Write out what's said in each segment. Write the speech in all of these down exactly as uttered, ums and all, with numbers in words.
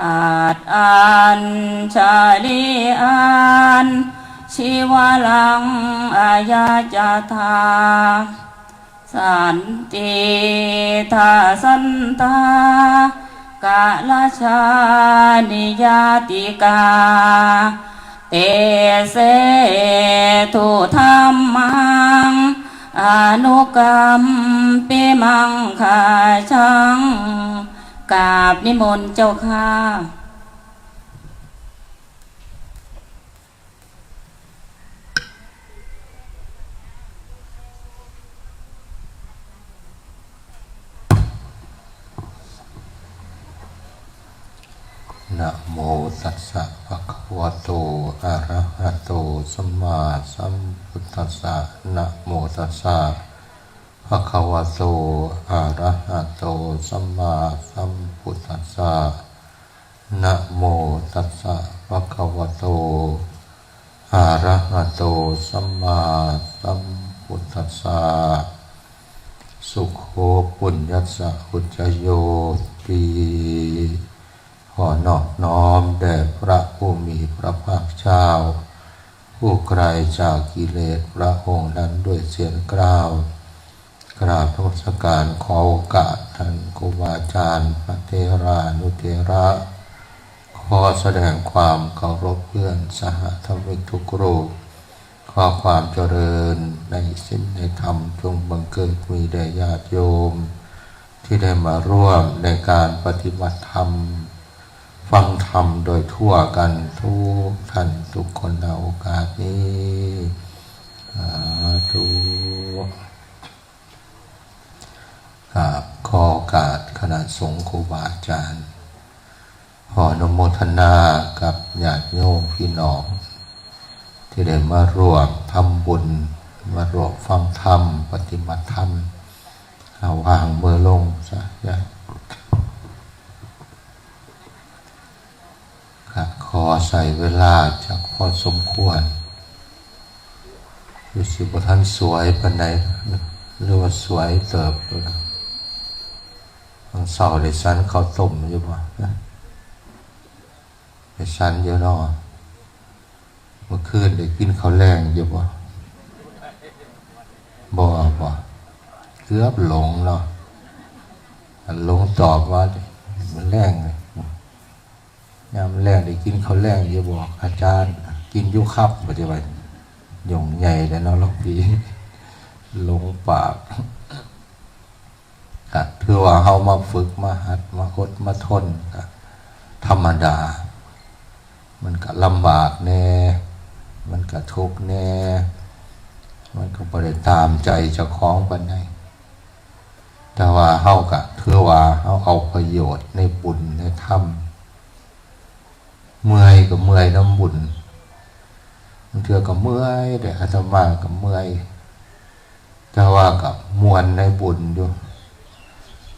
อัดอัญชลีอัญชิวลังอายาจาธา สันติทาสันตากะละชานิยาติกา เตเสทุธัมมังอนุกัมปิมังคาชัง กราบนิมนต์เจ้าค่ะ นะโมตัสสะภะคะวะโต อะระหะโต สัมมาสัมพุทธัสสะ นะโมตัสสะภะคะวะโต อะระหะโต สัมมาสัมพุทธัสสะ นะโมตัสสะภะคะวะโต อะระหะโต สัมมาสัมพุทธัสสะ สุโข ปุญญัสสะ อุจจโยติ ขอนอบน้อมแด่พระผู้มีพระภาคเจ้า ผู้ไกลจากกิเลสพระองค์นั้นด้วยเสียงกล้าว กราบนมัสการขอโอกาสท่านครูบาอาจารย์พระเถรานุเถระ ขอแสดงความเคารพเพื่อนสหธรรมิกทุกรูป ขอความเจริญในศีลในธรรมจงบังเกิดมีแด่ญาติโยม ที่ได้มาร่วมในการปฏิบัติธรรม ฟังธรรมโดยทั่วกันทุกท่านทุกคนในโอกาสนี้ สาธุ กราบขอโอกาสคณะสงฆ์ครูบาอาจารย์ ขออนุโมทนากับญาติโยมพี่น้อง ที่ได้มาร่วมทำบุญ มาร่วมฟังธรรม ปฏิบัติธรรม เอาวางมือลงซะ ครับ ขอใช้เวลาจักพอสมควร อยู่สิบ่ทันสวยปานใด หรือว่าสวยเติบอยู่นะ บางเสาได้สันข้าวต้มอยู่บ่ ได้สันอยู่เนาะ เมื่อคืนได้กินข้าวแลงอยู่บ่ บ่ บ่ เกือบหลงเนาะ หลงตอบว่า มันแลงเลย ยามแลงได้กินข้าวแลงอยู่บ่ อาจารย์ กินอยู่ครับ ปัจจุบัน ยงใหญ่แล้วเนาะ หลวงพี่ หลงปาก ก็ถือว่าเฮามาฝึก มาหัด มาอด มาทน ก็ธรรมดา มันก็ลำบากแน่ มันก็ทุกข์แน่ มันก็บ่ได้ตามใจเจ้าของปานใด แต่ว่าเฮาก็ถือว่าเฮาเอาประโยชน์ในบุญในธรรม เมื่อยก็เมื่อยนำบุญ บางเทื่อก็เมื่อยเด้ อาตมาก็เมื่อย แต่ว่าก็ม่วนในบุญอยู่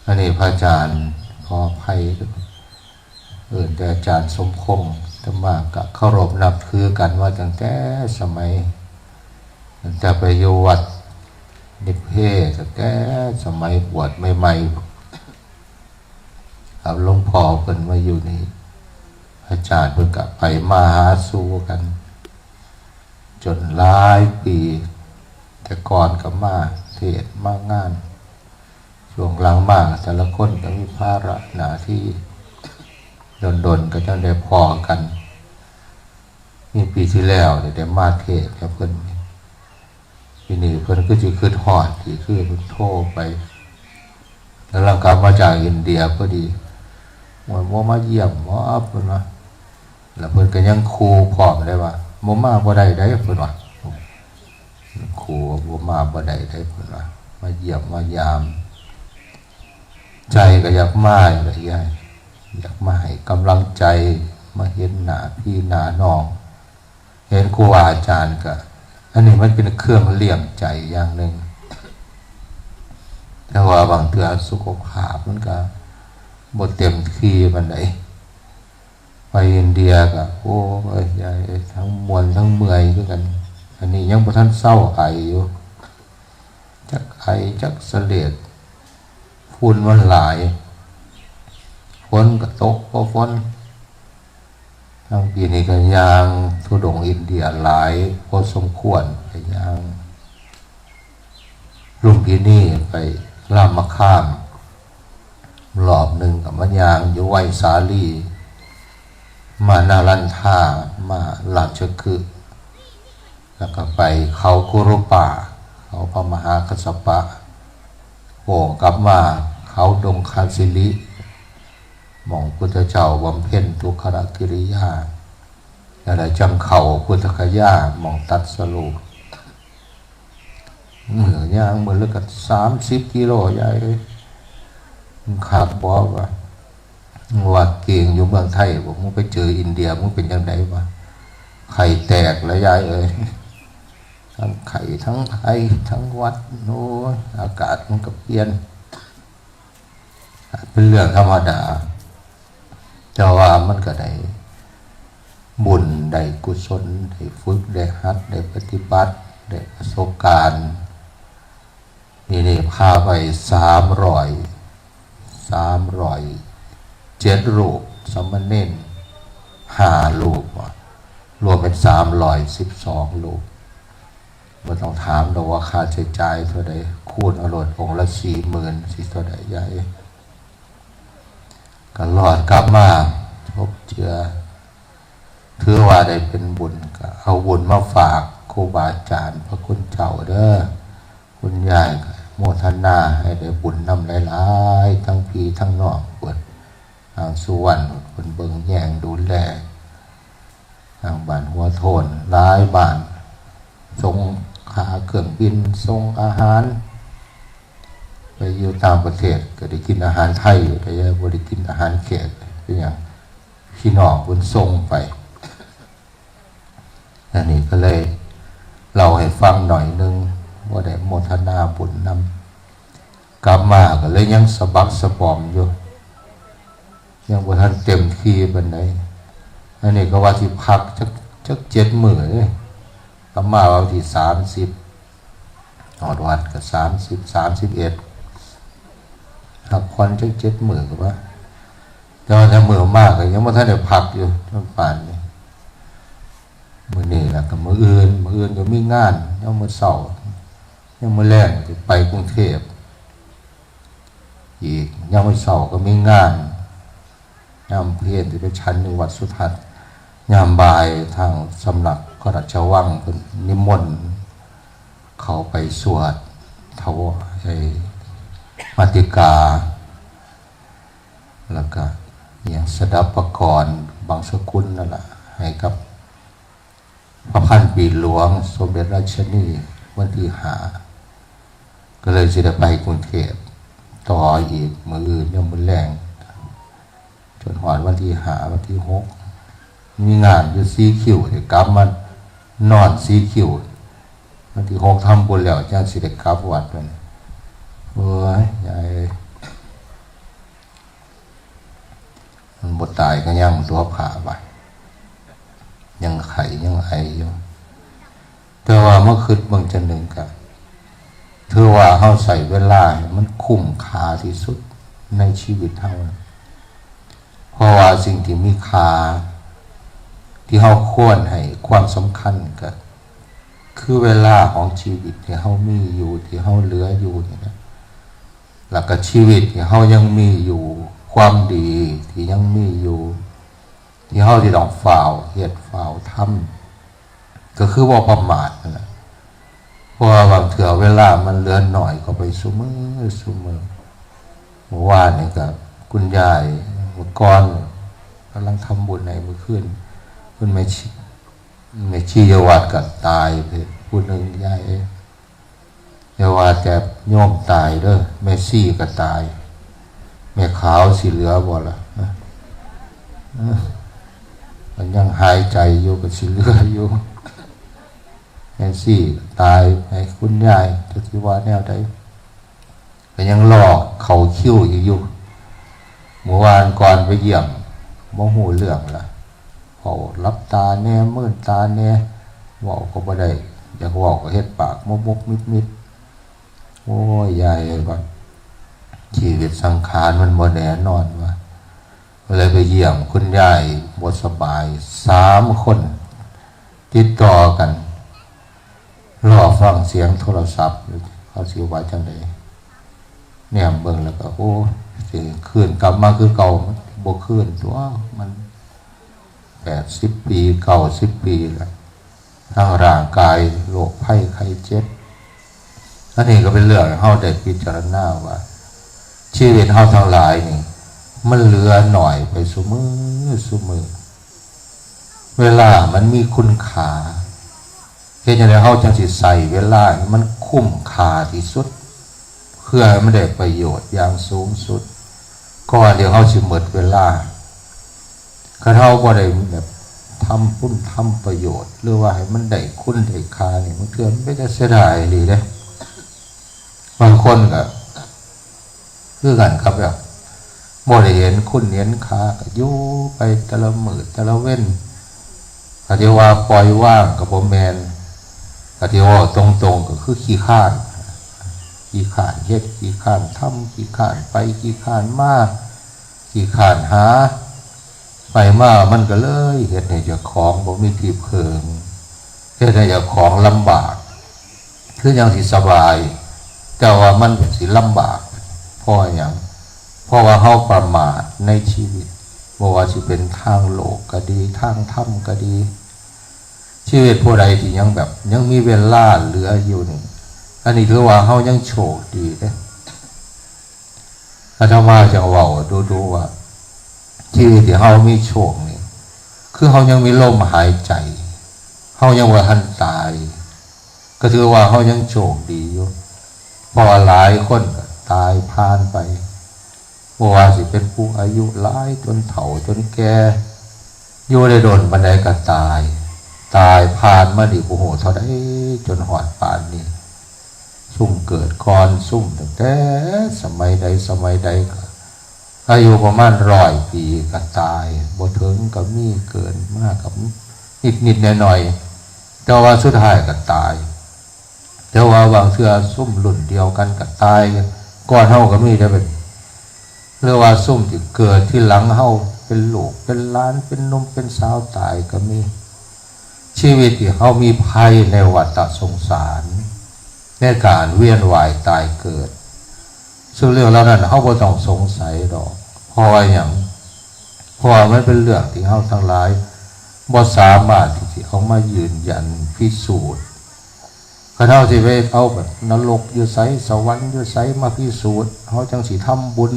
อันนี้พระอาจารย์ ขออภัย เอิ้นแต่อาจารย์สมพงษ์ อาตมาก็เคารพนับถือกันมาตั้งแต่สมัย ตั้งแต่ไปอยู่วัดนิพเพศ ตั้งแต่สมัยบวชใหม่ๆ ครับ หลวงพ่อเพิ่นมาอยู่นี่ อาจารย์เพิ่นก็ไปมาหาสู่กัน จนหลายปี แต่ก่อนก็มาเทศน์มางาน ช่วงหลังมาแต่ละคนก็มีภาระหน้าที่ ดนๆ ก็จั่งได้พ้อกัน มีปีที่แล้วนี่ได้มาเทศน์กับเพิ่น ปีนี้เพิ่นคือสิคิดฮอด สิคือเพิ่นโทรไป กำลังกลับมาจากอินเดียพอดี ว่าบ่มาเยี่ยมบ่ เพิ่นว่า แล้วเพิ่นก็ยังขู่พร้อมเลยว่า บ่มาบ่ได้เด้ เพิ่นว่า ขู่ว่าบ่มาบ่ได้เด้ เพิ่นว่า มาเยี่ยมมายาม ใจก็อยากมาอยู่แหละยาย อยากมาให้กำลังใจ มาเห็นหน้าพี่หน้าน้อง เห็นครูบาอาจารย์ก็ อันนี้มันเป็นเครื่องเลี้ยงใจอย่างหนึ่ง แต่ว่าบางเทื่อสุขภาพมันก็บ่เต็มที่ปานใด ไปอินเดียก็ โอ้ย ยาย ทั้งม่วนทั้งเมื่อยคือกัน อันนี้ยังบ่ทันเซาไออยู่ จักไอจักเสลด ฝุ่นมันหลาย ฝนก็ตก พอฝน ทั้งปีนี้ก็ย่างธุดงค์อินเดียหลายพอสมควร ไปย่างลุมพินี ไปลามคาม รอบหนึ่งก็มาย่างอยู่ไวสาลี มานาลันทา มาราชคฤห์ แล้วก็ไปเขากุรุปา เขาพระมหากัสสปะ โผล่กลับมาเขาดงคสิริ หม่องพุทธเจ้าบำเพ็ญทุกขกิริยา แล้วจังเข้าพุทธคยา หม่องตรัสรู้ มื้อย่างมื้อละก็สามสิบกิโล ยายเอ้ย มันคักบ่วะ ว่าเก่งอยู่เมืองไทยบ่ มึงไปเจออินเดีย มึงเป็นจั่งใดวะ ไข้แตกแล้วยายเอ้ย ทั้งไข้ทั้งไอทั้งหวัด โอ้ย อากาศมันก็เปลี่ยน เป็นเรื่องธรรมดา แต่ว่ามันก็ได้บุญ ได้กุศล ได้ฝึก ได้หัด ได้ปฏิบัติ ได้ประสบการณ์ นี่นี่พาไปสามร้อย สามร้อยเจ็ดรูป สามเณรห้ารูป รวมเป็นสามร้อยสิบสองรูป บ่ต้องถามดอกว่าค่าใช้จ่ายเท่าใด คูณเอาโลด องค์ละสี่หมื่น สิเท่าใด ยาย ก็รอดกลับมาพบเจือ ถือว่าได้เป็นบุญ ก็เอาบุญมาฝากครูบาอาจารย์พระคุณเจ้าเด้อ คุณยายก็โมทนาให้ได้บุญนำหลายๆ ทั้งพี่ทั้งน้องเพิ่น ทางสุวรรณเพิ่นเบิ่งแยงดูแล ทางบ้านหัวโทนหลายบ้าน ส่งค่าเครื่องบิน ส่งอาหาร ไปอยู่ต่างประเทศก็ได้กินอาหารไทยอยู่ แต่บ่ได้กินอาหารแขก เป็นหยัง พี่น้องเพิ่นส่งไป อันนี้ก็เลยเล่าให้ฟังหน่อยนึง ว่าได้โมทนาบุญนำ กลับมาก็เลยยังสะบักสะบอมอยู่ ยังบ่ทันเต็มที่ปานใด อันนี้ก็ว่าสิพักจัก จักเจ็ดมื้อเด้ กลับมาวันที่สามสิบ ฮอดวัดก็สามสิบ สามสิบเอ็ด พักผ่อนจักเจ็ดมื้อก็ว่า แต่ว่าถ้ามื้อมากก็ยังบ่ทันได้พักอยู่ จนป่านนี้ มื้อนี้ล่ะก็มื้ออื่น มื้ออื่นก็มีงาน ยามมื้อเช้า ยามมื้อแลงก็ไปกรุงเทพฯ อีก ยามมื้อเช้าก็มีงาน ยามเพลสิไปฉันอยู่วัดสุทัศน์ ยามบ่ายทางสำนักพระราชวังเพิ่นนิมนต์เข้าไปสวดถวายมาติกา แล้วก็อิหยังสดับปกรณ์บังสกุลนั่นล่ะ ให้กับพระพันปีหลวงสมเด็จราชนีวันที่ห้า ก็เลยสิได้ไปกรุงเทพฯ ต่ออีกมื้ออื่นยามมื้อแลง จนฮอดวันที่ห้า วันที่หก มีงานอยู่สีคิ้ว ได้กลับมานอนสีคิ้ว วันที่หก ทำบุญแล้วจั่งสิได้กลับวัดนั่น โอ้ย ยายเอ้ย มันบ่ตายก็ยังตัวพระบาด ยังไข้ยังไออยู่ แต่ว่ามาคิดเบิ่งจั่งหนึ่งก็ ถือว่าเฮาใช้เวลาให้มันคุ้มค่าที่สุดในชีวิตเฮา เพราะว่าสิ่งที่มีค่า ที่เฮาควรให้ความสำคัญก็ คือเวลาของชีวิตที่เฮามีอยู่ ที่เฮาเหลืออยู่นี่นะ แล้วก็ชีวิตที่เฮายังมีอยู่ ความดีที่ยังมีอยู่ ที่เฮาสิต้องฟ้าวเฮ็ดฟ้าวทำ ก็คือบ่ประมาทนั่นแหละ เพราะว่าบางเทื่อเวลามันเหลือน้อยเข้าไปซุมื้อซุมื้อ เมื่อวานนี่ก็คุณยาย เมื่อก่อนกำลังทำบุญให้เมื่อคืน คุณแม่ชี แม่ชีอยู่วัดก็ตายไปผู้หนึ่ง ยายเอ้ย อย่าว่าแต่โยมตายเด้อ แม่ชีก็ตาย แม่ขาวสิเหลือบ่ล่ะ เออ มันยังหายใจอยู่ก็สิเหลืออยู่ แม่ชีตายไป คุณยายจักสิว่าแนวใด ก็ยังรอเข้าคิวอีกอยู่ เมื่อวานก่อนไปเยี่ยม บ่ฮู้เรื่องละ เว้าหลับตาแน่ มืนตาแน่ เว้าก็บ่ได้ อยากเว้าก็เฮ็ดปากมกๆ มิดๆ โอ้ย ยายเอ้ย ว่าชีวิตสังขารมันบ่แน่นอนว่า เลยไปเยี่ยมคุณยายบ่สบายสามคน ติดต่อกัน รอฟังเสียงโทรศัพท์อยู่ เขาสิว่าจังใด แนมเบิ่งแล้วก็ โอ้ สิคืนกลับมาคือเก่า บ่คืนตัว มันแปดสิบปี เก้าสิบปีแล้ว ทั้งร่างกาย โรคภัยไข้เจ็บ อันนี้ก็เป็นเรื่องให้เฮาได้พิจารณาว่า ชีวิตเฮาทั้งหลายนี่ มันเหลือหน่อยไปซุมื้อซุมื้อ เวลามันมีคุณค่า เฮ็ดจั่งใดเฮาจั่งสิใช้เวลาให้มันคุ้มค่าที่สุด เพื่อให้มันได้ประโยชน์อย่างสูงสุด ก่อนที่เฮาสิหมดเวลา คันเฮาบ่ได้แบบทำคุณทำประโยชน์ หรือว่าให้มันได้คุณได้ค่านี่ บางเทื่อมันเป็นตาเสียดายอีหลีเด้ บางคนก็คือกันครับ แบบบ่ได้เห็นคุณเห็นค่า ก็อยู่ไปแต่ละมื้อแต่ละเว็น ก็ที่ว่าปล่อยวางก็บ่แม่น ก็ที่เว้าตรงๆ ก็คือขี้คร้าน ขี้คร้านเฮ็ด ขี้คร้านทำ ขี้คร้านไป ขี้คร้านมา ขี้คร้านหา ไปมามันก็เลยเฮ็ดให้เจ้าของบ่มีที่เพิ่ง เฮ็ดให้เจ้าของลำบาก คือจั่งสิสบาย แต่ว่ามันสิลำบาก เพราะหยัง เพราะว่าเฮาประมาทในชีวิต บ่ว่าสิเป็นทางโลกก็ดี ทางธรรมก็ดี ชีวิตผู้ใดที่ยังแบบ ยังมีเวลาเหลืออยู่นี่ อันนี้ถือว่าเฮายังโชคดีเด้ อาตมาจั่งเว้าดูๆ ว่า ชีวิตที่เฮามีโชคนี่ คือเฮายังมีลมหายใจ เฮายังบ่ทันตาย ก็ถือว่าเฮายังโชคดีอยู่ เพราะว่าหลายคนก็ตายผ่านไป บ่ว่าสิเป็นผู้อายุหลายจนเฒ่าจนแก่ อยู่ได้โดนปานใดก็ตาย ตายผ่านมานี่บ่ฮู้เท่าใด จนฮอดปานนี้ ซุมเกิดก่อน ซุมตั้งแต่สมัยใดสมัยใดก็ อายุประมาณร้อยปีก็ตาย บ่ถึงก็มี เกินมาก็นิดๆ หน่อยๆ แต่ว่าสุดท้ายก็ตาย แต่ว่าบางเทื่อซุมรุ่นเดียวกันก็ตายก่อนเฮาก็มีเด้ เป็น หรือว่าซุมที่เกิดทีหลังเฮา เป็นลูกเป็นหลาน เป็นหนุ่มเป็นสาวตายก็มี ชีวิตที่เฮามีภัยในวัฏสงสาร ในการเวียนว่ายตายเกิด ซึ่งเรื่องเหล่านั้นเฮาบ่ต้องสงสัยดอก เพราะว่าหยัง เพราะว่ามันเป็นเรื่องที่เฮาทั้งหลายบ่สามารถที่สิเอามายืนยันพิสูจน์ คันเฮาสิไปเอาแบบนรกอยู่ไส สวรรค์อยู่ไสมาพิสูจน์ เฮาจั่งสิทำบุญ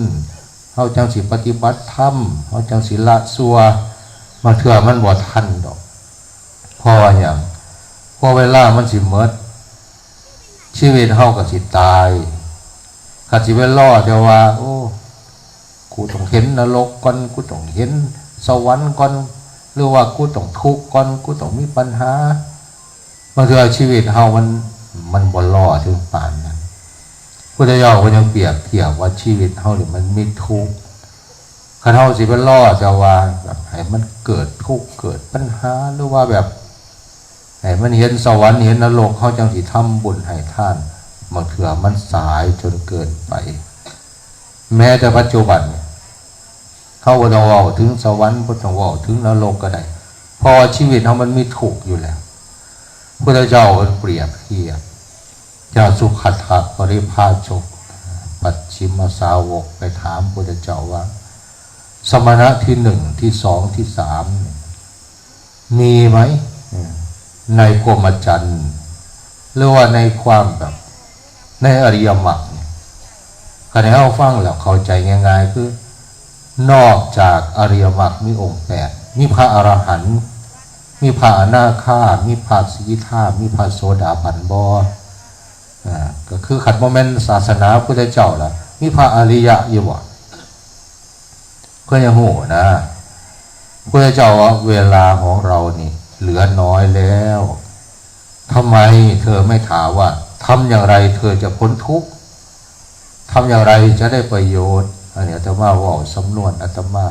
เฮาจั่งสิปฏิบัติธรรม เฮาจั่งสิละชั่ว บางเทื่อมันบ่ทันดอก เพราะว่าหยัง เพราะเวลามันสิหมด ชีวิตเฮาก็สิตาย คันสิไปรอแต่ว่า โอ้ กูต้องเห็นนรกก่อน กูต้องเห็นสวรรค์ก่อน หรือว่ากูต้องทุกข์ก่อน กูต้องมีปัญหา บางเทื่อชีวิตเฮามัน มันบ่รอถึงปานนั้น พุทธเจ้าก็ยังเปรียบเทียบว่าชีวิตเฮานี่มันมีทุกข์ คันเฮาสิไปรอแต่ว่าแบบให้มันเกิดทุกข์เกิดปัญหา หรือว่าแบบให้มันเห็นสวรรค์เห็นนรก เฮาจั่งสิทำบุญให้ทาน บางเทื่อมันสายจนเกินไป แม้แต่ปัจจุบันเนี่ย เฮาบ่ต้องเว้าถึงสวรรค์ บ่ต้องเว้าถึงนรกก็ได้ เพราะว่าชีวิตเฮามันมีทุกข์อยู่แล้ว พุทธเจ้าเพิ่นเปรียบเทียบ เจ้าสุทัตถะปริพาชก ปัจฉิมสาวกไปถามพุทธเจ้าว่า สมณะที่หนึ่ง ที่สอง ที่สามเนี่ย มีไหม ในพรหมจรรย์ หรือว่าในความแบบ ในอริยมรรคเนี่ย คันให้เฮาฟังแล้วเข้าใจง่ายๆ คือ นอกจากอริยมรรคมีองค์แปด มีพระอรหันต์ มีพระอนาคา มีพระสกิทา มีพระโสดาบันบ่ อ่า ก็คือคันบ่แม่นศาสนาพุทธเจ้าล่ะ มีพระอริยะอยู่บ่ เพิ่นยังฮู้นะ พุทธเจ้าว่าเวลาของเรานี่เหลือน้อยแล้ว ทำไมเธอไม่ถามว่าทำอย่างไรเธอจะพ้นทุกข์ ทำอย่างไรจะได้ประโยชน์ อันนี้อาตมาเว้าสำนวนอาตมา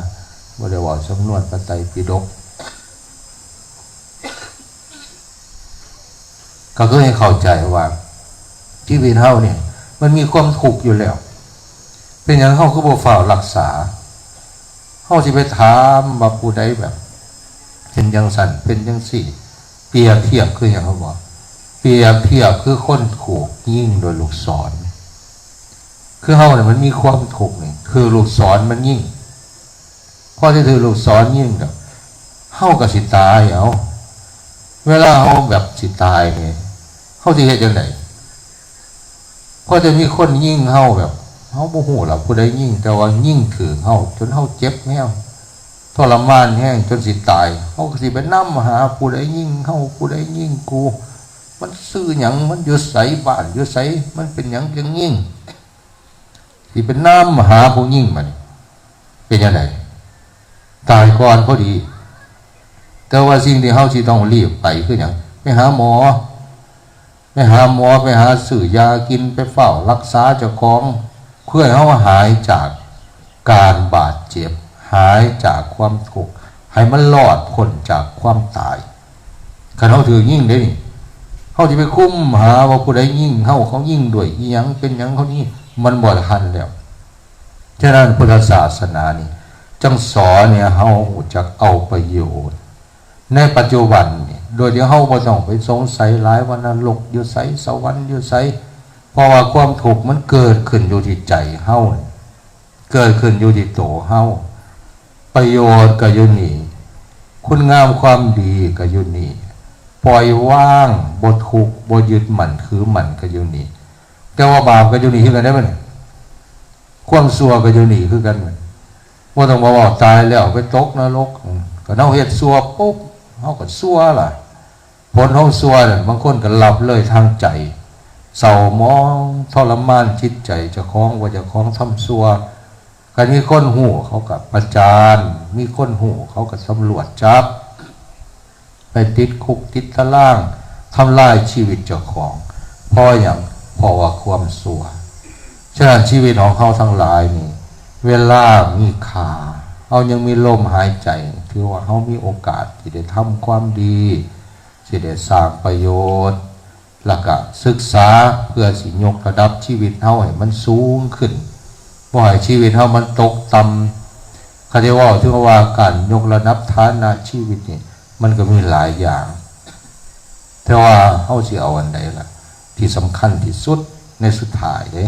บ่ได้เว้าสำนวนพระไตรปิฎก ก็คือให้เข้าใจว่า ชีวิตเฮาเนี่ย มันมีความทุกข์อยู่แล้ว เป็นหยังเฮาคือบ่ฟ้าวรักษา เฮาสิไปถามว่าผู้ใดแบบ เป็นจังซั่น เป็นจังซี่ เปรียบเทียบคือหยัง เขาบอก เปรียบเทียบคือคนถูกยิงโดยลูกศร คือเฮาเนี่ยมันมีความทุกข์นี่ คือลูกศรมันยิง พอสิถืกลูกศรยิงแล้ว เฮาก็สิตาย เอ้า เวลาเฮาแบบสิตายนี่ เฮาสิเฮ็ดจั่งใด พอจะมีคนยิงเฮาแบบ เฮาบ่ฮู้ล่ะผู้ใดยิง แต่ว่ายิงถืกเฮา จนเฮาเจ็บแฮง ทรมานแฮงจนสิตาย เฮาก็สิไปนำหาผู้ใดยิงเฮา ผู้ใดยิงกู มันชื่อหยัง มันอยู่ไส บ้านอยู่ไส มันเป็นหยังจั่งยิง สิไปนำหาผู้ยิงบัดนี้ เป็นจั่งใด ตายก่อนพอดี แต่ว่าสิ่งที่เฮาสิต้องรีบไปคือหยัง ไปหาหมอ ไปหาหมอ ไปหาซื้อยากิน ไปเฝ้ารักษาเจ้าของ เพื่อให้เฮาหายจากการบาดเจ็บ หายจากความทุกข์ ให้มันรอดพ้นจากความตาย คันเฮาถืกยิงเด้นี่ เฮาสิไปคุมหาว่าผู้ใดยิงเฮา เขายิงด้วยอิหยัง เป็นหยังเขานี่ มันบ่ทันแล้ว ฉะนั้นพุทธศาสนานี่ จั่งสอนเนี่ยเฮารู้จักเอาประโยชน์ ในปัจจุบันนี่ โดยที่เฮาบ่ต้องไปสงสัยหลายว่านรกอยู่ไส สวรรค์อยู่ไส เพราะว่าความทุกข์มันเกิดขึ้นอยู่ที่ใจเฮา เกิดขึ้นอยู่ที่ตัวเฮา ประโยชน์ก็อยู่นี่ คุณงามความดีก็อยู่นี่ ปล่อยวาง บ่ทุกข์ บ่ยึดมั่นถือมั่นก็อยู่นี่ แต่ว่าบาปก็อยู่นี่คือกันเด้บัดนี้ ความชั่วก็อยู่นี่คือกัน บ่ต้องมาเว้าตายแล้วไปตกนรก อืม ก็เฮาเฮ็ดชั่วปุ๊บ เฮาก็ชั่วล่ะ ผลของชั่วนั่น บางคนก็ละเลยทางใจ เศร้าหมองทรมานจิตใจเจ้าของ ว่าเจ้าของทำชั่ว คันมีคนฮู้เขาก็ประจาน มีคนฮู้เขาก็ตำรวจจับ ไปติดคุกติดตาราง ทำลายชีวิตเจ้าของ เพราะหยัง เพราะว่าความชั่ว ฉะนั้นชีวิตของเฮาทั้งหลายนี่ เวลามีค่า เฮายังมีลมหายใจ ถือว่าเฮามีโอกาสที่ได้ทำความดี สิได้สร้างประโยชน์ แล้วก็ศึกษาเพื่อสิยกระดับชีวิตเฮาให้มันสูงขึ้น บ่ให้ชีวิตเฮามันตกต่ำ เขาเรียกว่า ถือว่าการยกระดับฐานะชีวิตนี่ มันก็มีหลายอย่าง แต่ว่าเฮาสิเอาอันใดล่ะ ที่สำคัญที่สุดในสุดท้ายเด้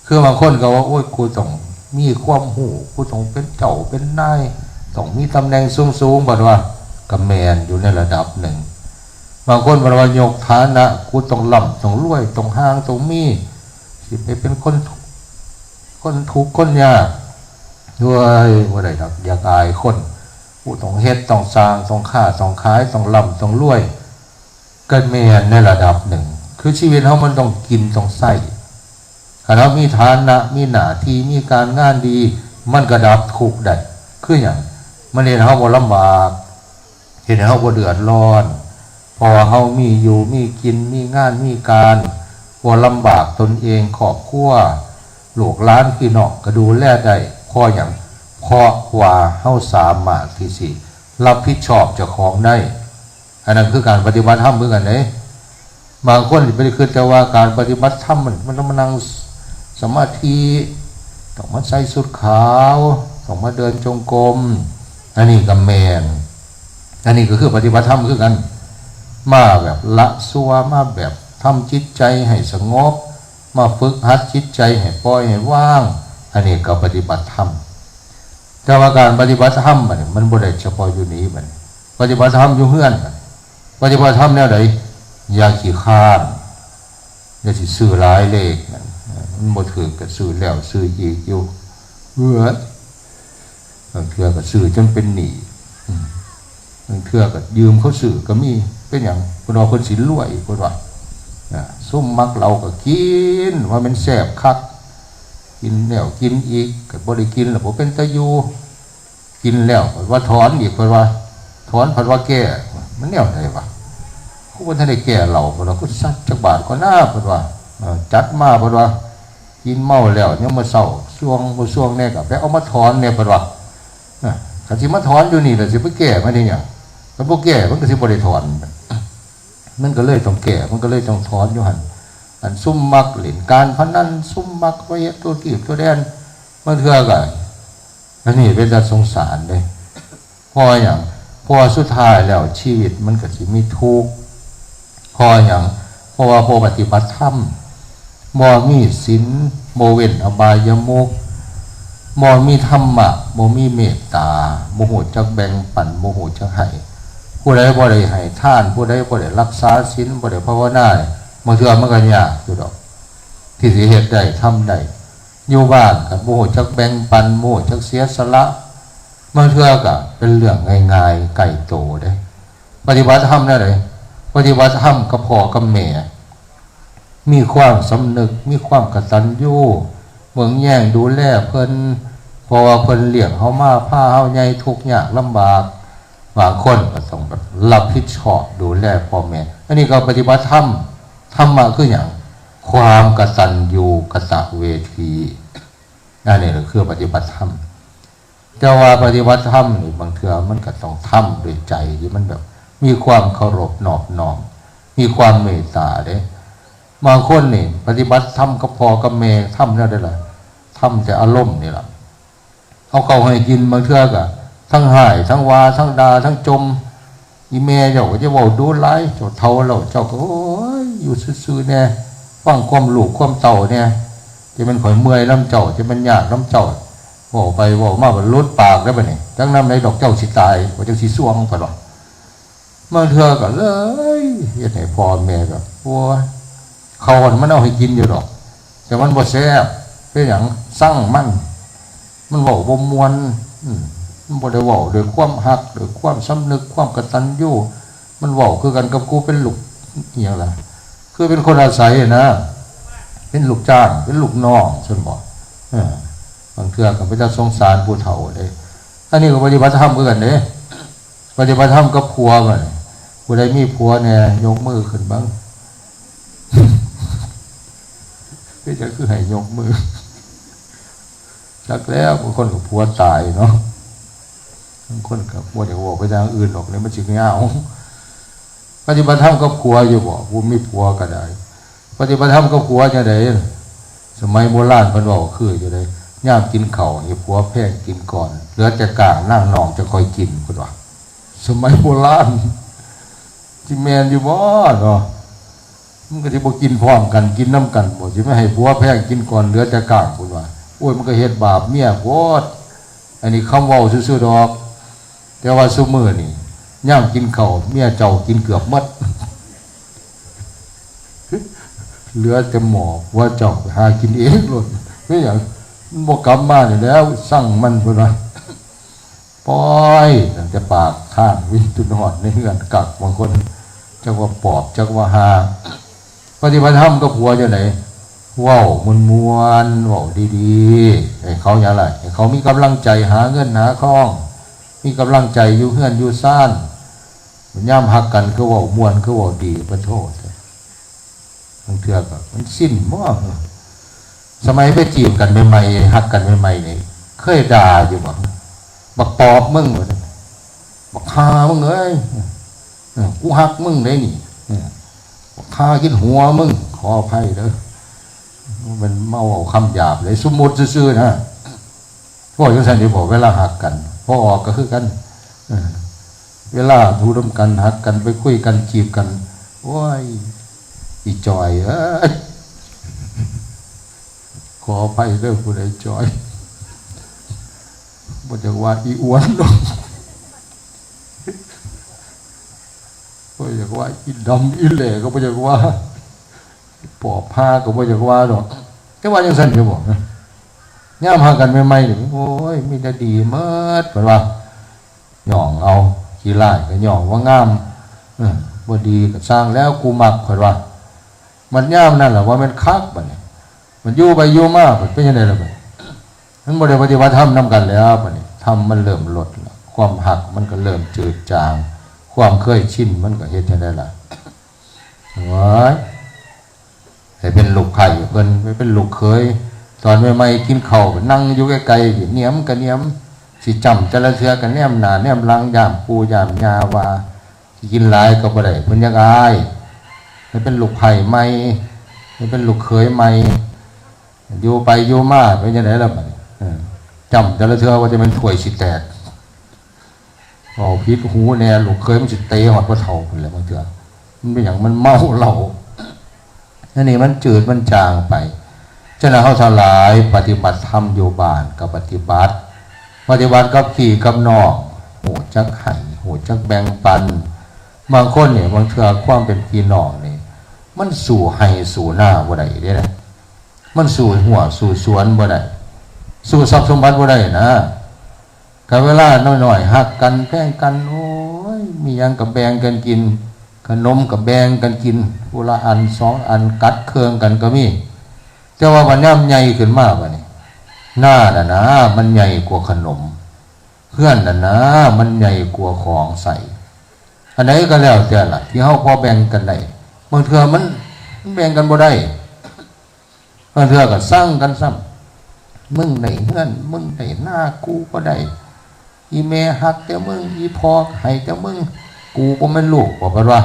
คือบางคนก็ว่า โอ้ย กูต้องมีความรู้ กูต้องเป็นเจ้าเป็นนาย ต้องมีตำแหน่งสูงๆ บัดว่า ก็แม่นอยู่ในระดับหนึ่ง บางคนบัดว่ายกฐานะ กูต้องร่ำต้องรวย ต้องห่างต้องมี สิไปเป็นคนทุกข์ คนทุกข์คนยาก ด้วย บ่ได้ดอก อยากอายคน กูต้องเฮ็ดต้องสร้าง ต้องค้าต้องขาย ต้องร่ำต้องรวย ก็แม่นในระดับหนึ่ง คือชีวิตเฮามันต้องกินต้องใช้ คันเฮามีฐานะ มีหน้าที่ มีการงานดี มันก็ดับทุกข์ได้ คือหยัง มันเฮ็ดให้เฮาบ่ลำบาก เฮ็ดให้เฮาบ่เดือดร้อน เพราะว่าเฮามีอยู่ มีกิน มีงาน มีการ บ่ลำบากตนเอง ครอบครัว ลูกหลานพี่น้องก็ดูแลได้ เพราะหยัง เพราะว่าเฮาสามารถที่สิรับผิดชอบเจ้าของได้ อันนั้นคือการปฏิบัติธรรมคือกันเด้ บางคนสิไปคิดแต่ว่าการปฏิบัติธรรมมัน มันต้องมานั่งสมาธิ ต้องมาใส่ชุดขาว ต้องมาเดินจงกรม อันนี้ก็แม่น อันนี้ก็คือปฏิบัติธรรมคือกัน มาแบบละชั่ว มาแบบทำจิตใจให้สงบ มาฝึกหัดจิตใจให้ปล่อยให้วาง อันนี้ก็ปฏิบัติธรรม แต่ว่าการปฏิบัติธรรมบัดนี้ มันบ่ได้เฉพาะอยู่นี่บัดนี้ ปฏิบัติธรรมอยู่เฮือนบัดนี้ ปฏิบัติธรรมแนวใด อย่าขี้คร้าน อย่าสิซื้อหลายเลขนั่น มันบ่ถืกก็ซื้อแล้วซื้ออีกอยู่ เอื้อ บางเทื่อก็ซื้อจนเป็นหนี้ อืม บางเทื่อก็ยืมเขาซื้อก็มี เป็นหยัง เพิ่นว่าเพิ่นสิรวย เพิ่นว่า อ่า ซุมมักเหล้าก็กิน ว่ามันแซ่บคัก กินแล้วกินอีก ก็บ่ได้กินแล้วบ่เป็นตาอยู่ กินแล้วเพิ่นว่าถอนอีก เพิ่นว่า ถอนเพิ่นว่าแก้ มันแนวใดวะ กูบ่ทันได้แก้เหล้า เพิ่นว่า กูซัดจักบาทก่อนนะ เพิ่นว่า เออ จัดมา เพิ่นว่า กินเมาแล้ว ยังมาเศร้า ช่วงบ่ช่วงแน่ก็ไปเอามาถอนแน่ เพิ่นว่า นะ คันสิมาถอนอยู่นี่ล่ะ สิไปแก้มันได้หยัง คันบ่แก้มันก็สิบ่ได้ถอน มันก็เลยต้องแก้ มันก็เลยต้องถอนอยู่หั่น อันซุมมักเล่นการพนัน ซุมมักไปเฮ็ดตัวกีบตัวแดน บางเทื่อก็ อันนี้เป็นตาสงสารเด้ เพราะหยัง เพราะว่าสุดท้ายแล้วชีวิตมันก็สิมีทุกข์ เพราะหยัง เพราะว่าบ่ปฏิบัติธรรม บ่มีศีล บ่เว้นอบายมุข บ่มีธรรมะ บ่มีเมตตา บ่ฮู้จักแบ่งปัน บ่ฮู้จักให้ ผู้ใดบ่ได้ให้ทาน ผู้ใดบ่ได้รักษาศีล บ่ได้ภาวนา บางเทื่อมันก็ยากอยู่ดอก ที่สิเฮ็ดได้ ทำได้ อยู่บ้านก็บ่ฮู้จักแบ่งปัน บ่ฮู้จักเสียสละ บางเทื่อก็เป็นเรื่องง่ายๆ ใกล้โตเด้ ปฏิบัติธรรมแนวใด ปฏิบัติธรรมกับพ่อกับแม่ มีความสำนึก มีความกตัญญู เบิ่งแยงดูแลเพิ่น เพราะว่าเพิ่นเลี้ยงเฮามา พาเฮาใหญ่ ทุกข์ยากลำบาก บางคนก็ต้องแบบรับผิดชอบดูแลพ่อแม่ อันนี้ก็ปฏิบัติธรรม ธรรมะคือหยัง ความกตัญญูกตเวที อันนี้แหละคือปฏิบัติธรรม แต่ว่าปฏิบัติธรรมนี่บางเทื่อมันก็ต้องทำด้วยใจที่มันแบบมีความเคารพนอบน้อม มีความเมตตาเด้ บางคนนี่ปฏิบัติธรรมกับพ่อกับแม่ ทำแนวใดล่ะ ทำแต่อารมณ์นี่ล่ะ เอาเข้าให้กิน บางเทื่อก็ทั้งฮ้าย ทั้งว่า ทั้งด่า ทั้งจ่ม อีแม่เจ้าก็จะเว้าดูหลาย เจ้าเฒ่าแล้ว เจ้าก็ โอ้ย อยู่ซื่อๆ แน่ ฟังความลูกความเต้าแน่ จะแม่นข่อยเมื่อยนำเจ้า จะแม่นยากนำเจ้า เว้าไปเว้ามา บัดหลุดปากแล้วบัดนี้ จักนำใดดอกเจ้าสิตาย ว่าจังสิส่วงไปหรอก บางเทื่อก็เลยเฮ็ดให้พ่อแม่แบบ โอ้ย ข้าวมันเอาให้กินอยู่ดอก แต่มันบ่แซ่บ เป็นหยัง ซังมัน มันเว้าบ่ม่วน อืม มันบ่ได้เว้าด้วยความฮัก ด้วยความสำนึก ความกตัญญู มันเว้าคือกันกับกูเป็นลูก อิหยังล่ะ คือเป็นคนอาศัยนะ เป็นลูกจ้าง เป็นลูกน้อง ซั่นบ่ เออ บางเทื่อก็เป็นตาสงสารผู้เฒ่าเด้ อันนี้ก็ปฏิบัติธรรมคือกันเด้ ปฏิบัติธรรมกับผัวบัดนี้ ผู้ใดมีผัวแน่ ยกมือขึ้นเบิ่ง เป็นหยังคือให้ยกมือ จักแล้ว บางคนก็ผัวตายเนาะ บางคนก็บ่อยากเว้าไปทางอื่นดอก เดี๋ยวมันสิยาว ปฏิบัติธรรมกับผัวอยู่บ่ ผู้มีผัวก็ได้ ปฏิบัติธรรมกับผัวจั่งใด สมัยโบราณเพิ่นเว้าคือจั่งใด ยามกินข้าวให้ผัวแพงกินก่อน เหลือแต่ก้างนางนอกจะค่อยกิน เพิ่นว่า สมัยโบราณ สิแม่นอยู่บ่เนาะ มันก็สิบ่กินพร้อมกัน กินนำกันบ่ สิมาให้ผัวแพงกินก่อน เหลือแต่ก้าง เพิ่นว่า โอ้ย มันก็เฮ็ดบาปเมียโพด อันนี้คำเว้าซื่อๆ ดอก แต่ว่าซุมื้อนี่ ยามกินข้าว เมียเจ้ากินเกือบหมด เหลือแต่หม้อ ผัวเจ้าไปหากินเองโลด เป็นหยัง มันบ่กลับมานี่แหล้ว ซังมัน เพิ่นว่า ปล่อยตั้งแต่ปากทาง วิงจนฮอดในเฮือนกัก บางคน จักว่าปอบ จักว่าห่า ปฏิบัติธรรมกับผัวจั่งใด เว้าม่วนๆ เว้าดีๆ ให้เขาหยังล่ะ ให้เขามีกำลังใจหาเงินหาทอง มีกำลังใจอยู่เฮือนอยู่ซาน ยามฮักกันคือเว้าม่วน คือเว้าดี ปะโท้ บางเทื่อก็มันสิ้นบ่ สมัยไปจีบกันใหม่ๆ ฮักกันใหม่ๆ นี่ เคยด่าอยู่บ่ บักปอบมึง บักห่ามึงเอ้ย เออ กูฮักมึงได้นี่ เออ บักห่ากินหัวมึง ขออภัยเด้อ มันเมาเอาคำหยาบเลย สมมุติซื่อๆ นะ เว้าจั่งซั้นเด้บ่ เวลาฮักกัน พอออกก็คือกัน เออ เวลาอยู่นำกัน ฮักกัน ไปคุยกัน จีบกัน โอ้ย อีจอยเอ้ย ขออภัยเด้อ ผู้ใดจอย บ่อยากว่าอีอ้วนดอก บ่อยากว่าอีดำอีแหล่ก็บ่อยากว่า ปอบห่าก็บ่อยากว่าดอก แต่ว่าจั่งซั้นเด้บ่ ยามฮักกันใหม่ๆ นี่ โอ้ย มีแต่ดีหมด เพิ่นว่า ย่องเอา ขี้ร้ายก็ย่องว่างาม เออ บ่ดีก็ซ่างแล้ว กูมัก เพิ่นว่า มันยามนั่นล่ะว่าแม่นคักบัดนี้ มันอยู่ไปอยู่มา มันเป็นจั่งใดล่ะบัดนี้ มันบ่ได้ปฏิบัติธรรมนำกันแล้วบัดนี้ ธรรมมันเริ่มลดแล้ว ความฮักมันก็เริ่มจืดจาง ความเคยชินมันก็เฮ็ดจั่งใดล่ะ โอ้ย ให้เป็นลูกไพร่เพิ่น ไปเป็นลูกเขย ตอนใหม่ๆ กินข้าวก็นั่งอยู่ไกลๆ เหนียมก็เหนียม สิจ้ำแต่ละเทื่อก็แนมหน้าแนมหลัง ย้านปู่ย้านย่าว่า สิกินหลายก็บ่ได้ เพิ่นอยากอาย ให้เป็นลูกไพร่ใหม่ ให้เป็นลูกเขยใหม่ อยู่ไปอยู่มาเป็นจั่งใดล่ะบัดนี้ เออ จ้ำแต่ละเทื่อว่าจะเป็นถ้วยสิแตก เอาผิดหูแน่ ลูกเขยมันสิเตะฮอดพ่อเฒ่าพุ่นแหละ บางเทื่อมันเป็นหยัง มันเมาเหล้า อันนี้มันจืดมันจางไป ฉะนั้นเฮาทั้งหลายปฏิบัติธรรมอยู่บ้านก็ปฏิบัติ ปฏิบัติกับพี่กับน้อง ฮู้จักให้ ฮู้จักแบ่งปัน บางคนเนี่ย บางเทื่อความเป็นพี่น้องนี่ มันสู้ไฮ่สู้นาบ่ได้เด้นะ มันสู้ฮั้วสู้สวนบ่ได้ สู้ทรัพย์สมบัติบ่ได้นะ ก็เวลาน้อยๆ ฮักกันแพงกัน โอ้ย มีหยังก็แบ่งกันกิน ขนมก็แบ่งกันกิน ผู้ละอันสองอัน กัดเคืองกันก็มี แต่ว่าบัดยามใหญ่ขึ้นมาบัดนี้ นาน่ะนะ มันใหญ่กว่าขนม เฮือนน่ะนะ มันใหญ่กว่าของใช้ อันใดก็แล้วแต่ล่ะ ที่เฮาพอแบ่งกันได้ บางเทื่อมัน มันแบ่งกันบ่ได้ บางเทื่อก็ซังกันซ้ำ มึงได้เฮือน มึงได้นา กูบ่ได้ อีแม่ฮักแต่มึง อีพ่อให้แต่มึง กูบ่แม่นลูก ว่ากันว่า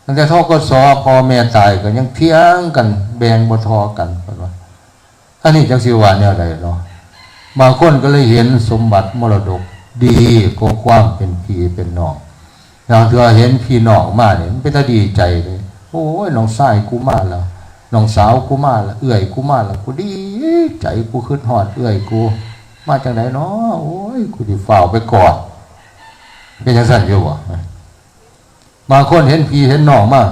ตั้งแต่ ธ.ก.ส. พ่อแม่ตายก็ยังเถียงกัน แบ่งบ่เท่ากัน ว่ากันว่า อันนี้จักสิว่าแนวใดเนาะ บางคนก็เลยเห็นสมบัติมรดกดีกว่าความเป็นพี่เป็นน้อง บางเทื่อเห็นพี่น้องมาเนี่ย มันเป็นตาดีใจเลย โอ้ย น้องชายกูมาแล้ว น้องสาวกูมาแล้ว เอื้อยกูมาแล้ว กูดีใจ กูคิดฮอดเอื้อยกู มาจังใดเนาะ โอ้ย กูสิฟ้าวไปกอด เป็นจังซั่นอยู่บ่ บางคนเห็นพี่เห็นน้องมา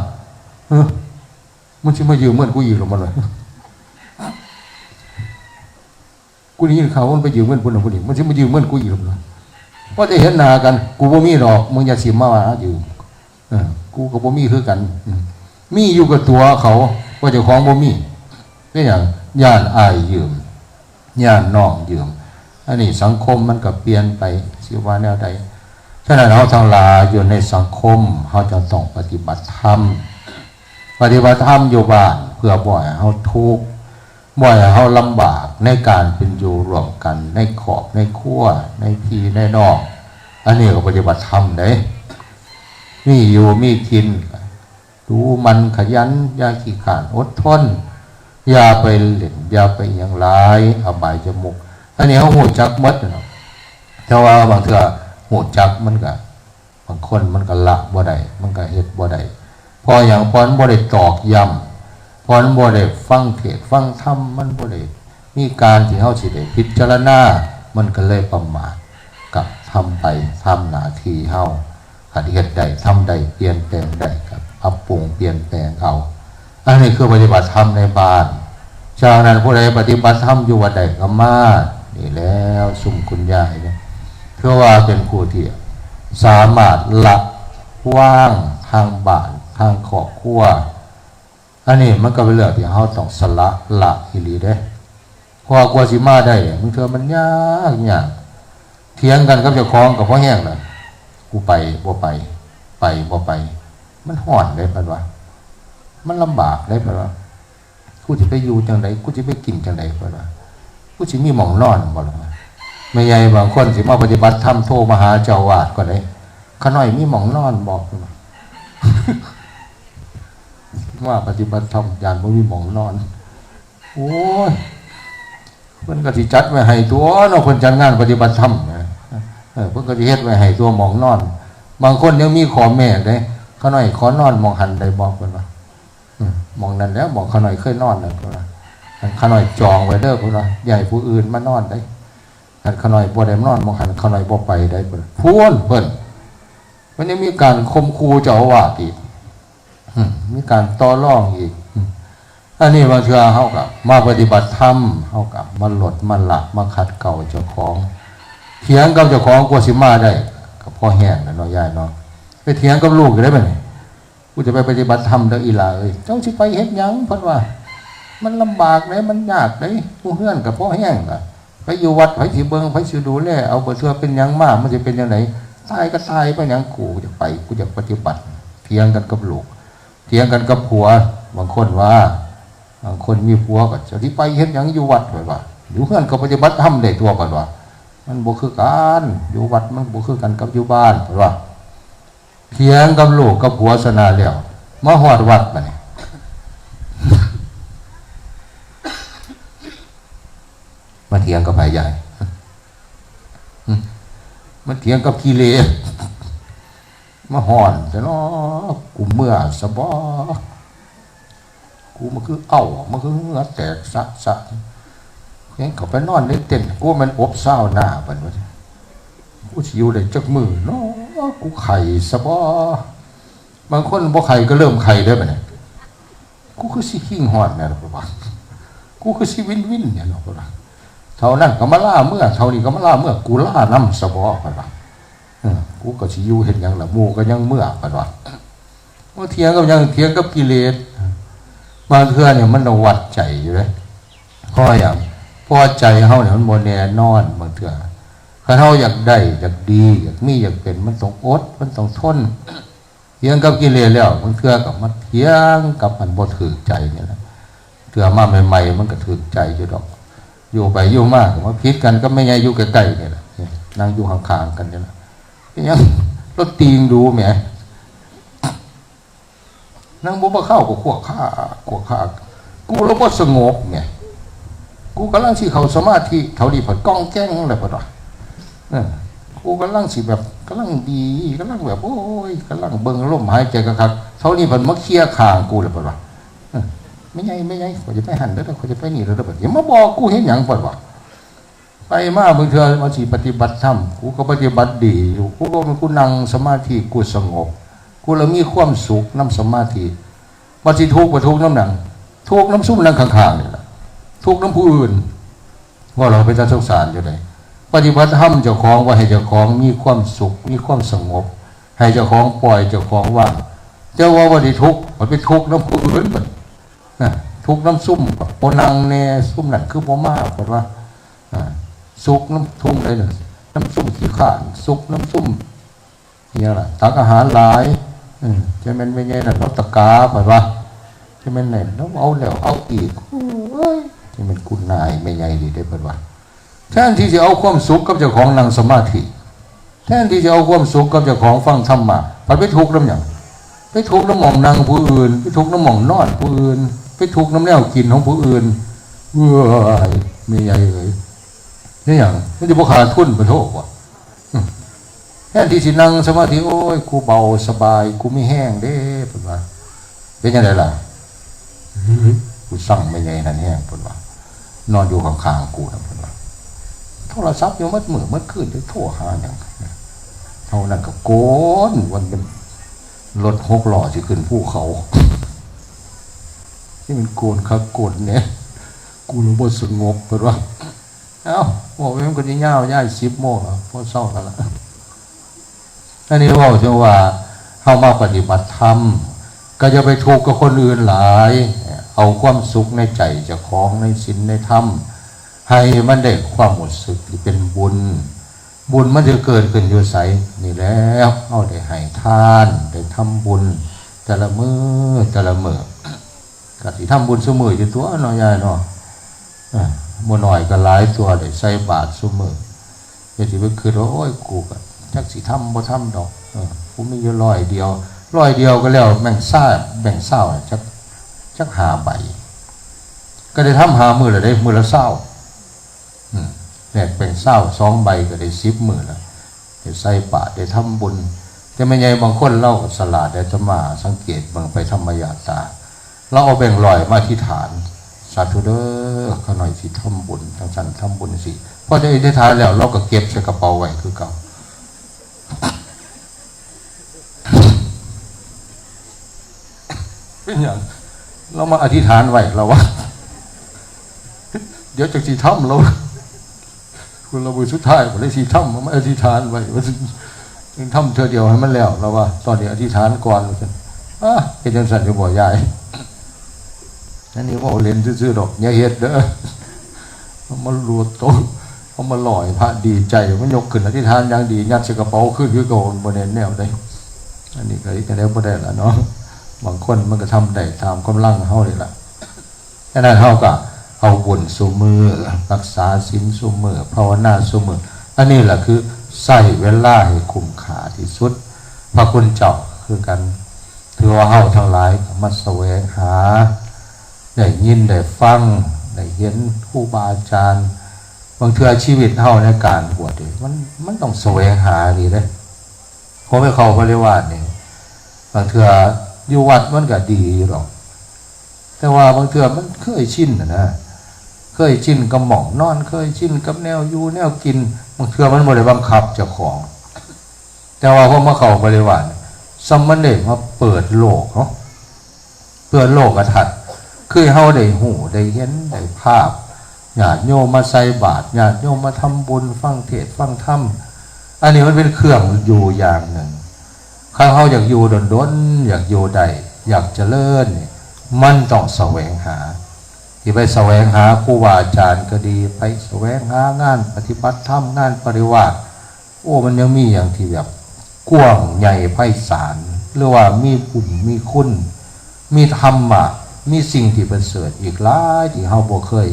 เฮ้อ มันสิมายืมเงินกูอีกหรอ มันว่า กูได้ยินข่าวมันไปยืมเงินพุ่นน่ะพุ่นนี่ มันสิมายืมเงินกูอีกหรอ มันว่า พอได้เห็นหน้ากัน กูบ่มีดอก มึงอย่าสิมาว่ายืม เออ กูก็บ่มีคือกัน อืม มีอยู่กับตัวเขา ว่าเจ้าของบ่มี เป็นหยัง ย้านอ้ายยืม ย้านน้องยืม อันนี้สังคมมันก็เปลี่ยนไป สิว่าแนวใด ฉะนั้นเฮาทั้งหลายอยู่ในสังคม เฮาจะต้องปฏิบัติธรรม ปฏิบัติธรรมอยู่บ้าน เพื่อบ่ให้เฮาทุกข์ บ่ให้เฮาลำบากในการเป็นอยู่ร่วมกัน ในครอบในครัว ในพี่ในน้อง อันนี้ก็ปฏิบัติธรรมเด้ มีอยู่มีกิน ดูหมั่นขยัน อย่าขี้คร้าน อดทน อย่าไปเล่น อย่าไปหยังหลาย อบายมุข อันนี้เฮาฮู้จักหมดเนาะ แต่ว่าบางเทื่อฮู้จักมันก็ บางคนมันก็ละบ่ได้ มันก็เฮ็ดบ่ได้ เพราะหยัง เพราะมันบ่ได้ตอกย้ำ เพราะมันบ่ได้ฟังเทศน์ฟังธรรม มันบ่ได้มีการที่เฮาสิได้พิจารณา มันก็เลยประมาท กับทำไป ทำหน้าที่เฮา คันเฮ็ดได้ ทำได้ เปลี่ยนแปลงได้ ก็ปรับปรุงเปลี่ยนแปลงเอา อันนี้คือปฏิบัติธรรมในบ้าน ฉะนั้นผู้ใดปฏิบัติธรรมอยู่วัดใดก็มา นี่แล้วซุมคุณยายเนี่ย ถือว่าเป็นผู้ที่สามารถละวางทางบ้านทางครอบครัว อันนี้มันก็เป็นเรื่องที่เฮาต้องสละละอีหลีเด้ เพราะว่ากว่าสิมาได้ บางเทื่อมันยากยาก เถียงกันกับเจ้าของก็พอแฮงแล้ว กูไปบ่ไป ไปบ่ไป มันฮ้อนเด้ เพิ่นว่า มันลำบากเด้ เพิ่นว่า กูสิไปอยู่จั่งใด กูสิไปกินจั่งใด เพิ่นว่า กูสิมีหม่องนอนบ่ล่ะ แม่ใหญ่บางคนสิมาปฏิบัติธรรมโทรมาหาเจ้าอาวาสก็ได้ ข้าน้อยมีหม่องนอนบ่ เพิ่นว่า มาปฏิบัติธรรมย้านบ่มีหม่องนอน โอ้ย เพิ่นก็สิจัดไว้ให้ตัวเนาะ เพิ่นจัดงานปฏิบัติธรรมนะ เออ เพิ่นก็สิเฮ็ดไว้ให้ตัวหม่องนอน บางคนยังมีข้อแม้เด้ ข้าน้อยขอนอนหม่องหั่นได้บ่ เพิ่นว่า อืม หม่องนั้นแหละ หม่องข้าน้อยเคยนอนน่ะ เพิ่นว่า อันข้าน้อยจองไว้เด้อ เพิ่นว่า อย่าให้ผู้อื่นมานอนเด้ คันข้าน้อยบ่ได้นอนหม่องหั่น ข้าน้อยบ่ไปได้ เพิ่น พู้น เพิ่น มันยังมีการข่มขู่เจ้าอาวาสอีก อืม มีการต่อรองอีก อืม อันนี้บางเทื่อเฮาก็มาปฏิบัติธรรม เฮาก็มาลดมาละ มาขัดเกลาเจ้าของ เถียงกับเจ้าของกว่าสิมาได้ ก็พอแฮงแล้วเนาะ ยายเนาะ ไปเถียงกับลูกอยู่ได้บัดนี้ กูจะไปปฏิบัติธรรมเด้ออีหล่าเอ้ย เจ้าสิไปเฮ็ดหยัง เพิ่นว่า มันลำบากเด้ มันยากเด้ อยู่เฮือนก็พอแฮงล่ะ ไปอยู่วัดไผสิเบิ่ง ไผสิดูแล เอา บ่เทื่อเป็นหยังมา มันสิเป็นจั่งใด ตายก็ตายไปหยัง กูอยากไป กูอยากปฏิบัติ เถียงกันกับลูก เถียงกันกับผัว บางคนว่า บางคนมีผัวก็ เจ้าสิไปเฮ็ดหยังอยู่วัด เพิ่นว่า อยู่เฮือนก็ปฏิบัติธรรมได้ตัว เพิ่นว่า มันบ่คือกัน อยู่วัดมันบ่คือกันกับอยู่บ้าน เพิ่นว่า เถียงกับลูกกับผัวซะนานแล้ว มาฮอดวัดบัดนี้ มาเถียงกับไผยาย มันเถียงกับกิเลส มาฮ้อนแท้เนาะ กูเมือซะบ่ กูมันคือเอ้า มันคือเหงื่อแตกสะสะ เห็นเขาไปนอนในเต็นท์ กูมันอบซาวน่าบัดนี้ กูสิอยู่ได้จักมื้อเนาะ กูไข้ซะบ่ บางคนบ่ไข้ก็เริ่มไข้เด้อบัดนี้ กูคือสิคิงฮอดแหน่ล่ะ เพิ่นว่า กูคือสิวินวินแหน่เนาะ เพิ่นว่า เท่านั้นก็มาลาเมือ เท่านี้ก็มาลาเมือ กูลานำซะบ่เพิ่นว่า เออ กูก็สิอยู่เฮ็ดหยังล่ะ หมู่ก็ยังเมือ เพิ่นว่า บ่เถียงกับหยัง เถียงกับกิเลส บางเทื่อเนี่ยมันต้องวัดใจอยู่เด้ เพราะหยัง เพราะว่าใจเฮาเนี่ยมันบ่แน่นอน บางเทื่อ คันเฮาอยากได้ อยากดี อยากมี อยากเป็น มันต้องอด มันต้องทน เถียงกับกิเลสแล้ว บางเทื่อก็มาเถียงกับอันบ่ถูกใจนี่แหละ เทื่อมาใหม่ๆ มันก็ถูกใจอยู่ดอก อยู่ไปอยู่มาก็มาผิดกันกับแม่ใหญ่อยู่ใกล้ๆ นี่แหละ นั่งอยู่ข้างๆ กันนี่แหละ เป็นหยัง ลาวติ่งดูแหม นางบ่มาเข้าก็ขวกข้า ขวกข้า กูลาวบ่สงบแหม กูกำลังสิเข้าสมาธิ เท่านี้เพิ่นก้องแก้งแล้วเพิ่นว่า เออ กูกำลังสิแบบ กำลังดี กำลังแบบ โอ้ย กำลังเบิ่งลมหายใจคักๆ เท่านี้เพิ่นมาเคลียร์ข้างกูแล้วเพิ่นว่า เออ แม่ใหญ่ แม่ใหญ่ ข้อยจะไปหั่นเด้อ ข้อยจะไปนี่เด้อ เพิ่น อย่ามาบอกกูเฮ็ดหยัง เพิ่นว่า ไปมาบางเทื่อว่าสิปฏิบัติธรรม กูก็ปฏิบัติดีอยู่ กูก็ กูนั่งสมาธิ กูสงบ กูละมีความสุขนำสมาธิ บัดสิทุกข์ บ่ทุกข์นำหยัง ทุกข์นำซุมนั่งข้างๆ นี่ล่ะ ทุกข์นำผู้อื่น ว่าเราเป็นตาสงสารอยู่ได๋ ปฏิบัติธรรมเจ้าของว่าให้เจ้าของมีความสุข มีความสงบ ให้เจ้าของปล่อยเจ้าของวาง แต่ว่าบ่ได้ทุกข์ มันไปทุกข์นำผู้อื่นบัด นะ ทุกข์นำซุม บ่นั่งแน่ ซุมนั่นคือบ่มา เพิ่นว่า อ่า สุขนำซุมใด๋น่ะ นำซุมขี้คร้าน สุขนำซุม อิหยังล่ะ ตักอาหารหลาย อืม จั่งแม่นแม่ใหญ่นั่นลาวตะกา เพิ่นว่า จั่งแม่นนั่นลาวเอาแล้วเอาอีก โอ้ย จั่งแม่นคุณนายแม่ใหญ่ดีเด้ เพิ่นว่า แทนที่สิเอาความสุขกับเจ้าของนั่งสมาธิ แทนที่สิเอาความสุขกับเจ้าของฟังธรรมะ พัดไปทุกข์นำหยัง ไปทุกข์นำหม่องนั่งผู้อื่น ไปทุกข์นำหม่องนอนผู้อื่น ไปทุกข์นำแนวกินของผู้อื่น เอ้ย แม่ใหญ่เอ้ย นี่หยัง มันสิบ่ขาดทุน ปะโถ แทนที่สินั่งสมาธิ โอ้ย กูเบาสบาย กูมีแฮงเด้ เพิ่นว่า เป็นจั่งใดล่ะ เฮ้ย กูซังแม่ใหญ่นั่นแฮง เพิ่นว่า นอนอยู่ข้างๆ กูนั่น เพิ่นว่า โทรศัพท์อยู่หมดมื้อหมดคืน จักโทรหาหยัง เท่านั้นก็โกน วันเป็นรถหกล้อสิขึ้นภูเขา นี่มันโกนคักโกนแน่ กูลาวบ่สงบ เพิ่นว่า เอ้า เว้าไปมันก็สิยาว ย้ายสิบโมงแล้ว พอเซาแล้วล่ะ อันนี้เว้าถึงว่า เฮามาปฏิบัติธรรม ก็อย่าไปทุกข์กับคนอื่นหลาย เอาความสุขในใจเจ้าของ ในศีลในธรรม ให้มันได้ความรู้สึกที่เป็นบุญ บุญมันจะเกิดขึ้นอยู่ไส นี่แหละ เฮาได้ให้ทาน ได้ทำบุญ แต่ละมื้อ แต่ละมื้อ ก็สิทำบุญซุมื้ออยู่ตั๊วเนาะ ยายเนาะ เออ บ่น้อยก็หลายตั๊ว ได้ใส่บาตรซุมื้อ อย่าสิไปคิดว่า โอ้ย กูก็จักสิทำบ่ทำดอก เออ กูมีอยู่ร้อยเดียว ร้อยเดียวก็แล้ว แบ่งซา แบ่งซาวน่ะ จัก จักห้าใบ ก็ได้ทำห้ามื้อละเด้ มื้อละซาว อืม แลกแบ่งซาวสองใบก็ได้สิบมื้อละ ได้ใส่บาตร ได้ทำบุญ แต่แม่ใหญ่บางคนลาวก็ฉลาด อาตมาสังเกตเบิ่งไปธรรมยาตรา ลาวเอาแบงค์ร้อยมาอธิษฐาน สาธุเด้อ ข้าน้อยสิทำบุญจั่งซั้นทำบุญจั่งซี้ พอได้อธิษฐานแล้ว ลาวก็เก็บใส่กระเป๋าไว้คือเก่า เป็นหยัง ลาวมาอธิษฐานไว้ ลาวว่า เดี๋ยวจั่งสิทำ ลาว คนละมื้อสุดท้าย ก็เลยสิทำ มาอธิษฐานไว้ ว่าสิ จั่งทำเทื่อเดียวให้มันแล้ว ลาวว่า ตอนนี้อธิษฐานก่อน ว่าซั่น อ่ะ เฮ็ดจั่งซั้นอยู่บ่ ยาย อันนี้เว้าเล่นซื่อๆ ดอก อย่าเฮ็ดเด้อ เอามาหลวดโต เอามาหล่อยพระดีใจ มันยกขึ้นอธิษฐานอย่างดี ยัดใส่กระเป๋าคืนคือเก่า บ่แน่นแนวใด อันนี้ก็เฮ็ดจั่งใดบ่ได้ล่ะเนาะ บางคนมันก็ทำได้ตามกำลังเฮานี่ล่ะ ฉะนั้นเฮาก็เอาบุญซุมื้อ รักษาศีลซุมื้อ ภาวนาซุมื้อ อันนี้ล่ะคือใช้เวลาให้คุ้มค่าที่สุด พระคุณเจ้าคือกัน ถือว่าเฮาทั้งหลายก็มาแสวงหา ได้ยินได้ฟัง ได้เห็นครูบาอาจารย์ บางเทื่อชีวิตเฮาในการบวชนี่มันมันต้องแสวงหาดีเด้ เพราะไปเข้าปริวาสนี่ บางเทื่ออยู่วัดมันก็ดีอยู่ดอก แต่ว่าบางเทื่อมันเคยชินน่ะนะ เคยชินกับหม่องนอน เคยชินกับแนวอยู่แนวกิน บางเทื่อมันบ่ได้บังคับเจ้าของ แต่ว่าพอมาเข้าปริวาสนี่ สามเณรมาเปิดโลกเนาะ เปิดโลกทัศน์ คือเฮาได้ฮู้ได้เห็นได้ภาพ ญาติโยมมาใส่บาตร ญาติโยมมาทำบุญ ฟังเทศน์ฟังธรรม อันนี้มันเป็นเครื่องอยู่อย่างหนึ่ง คันเฮาอยากอยู่ดนๆ อยากอยู่ได้ อยากเจริญนี่ มันต้องแสวงหา ที่ไปแสวงหาครูบาอาจารย์ก็ดี ไปแสวงหางานปฏิบัติธรรม งานปริวาส โอ้ มันยังมีอย่างที่แบบกว้างใหญ่ไพศาล หรือว่ามีบุญมีคุณ มีธรรมะ มีสิ่งที่ประเสริฐอีกหลายที่เฮาบ่เคย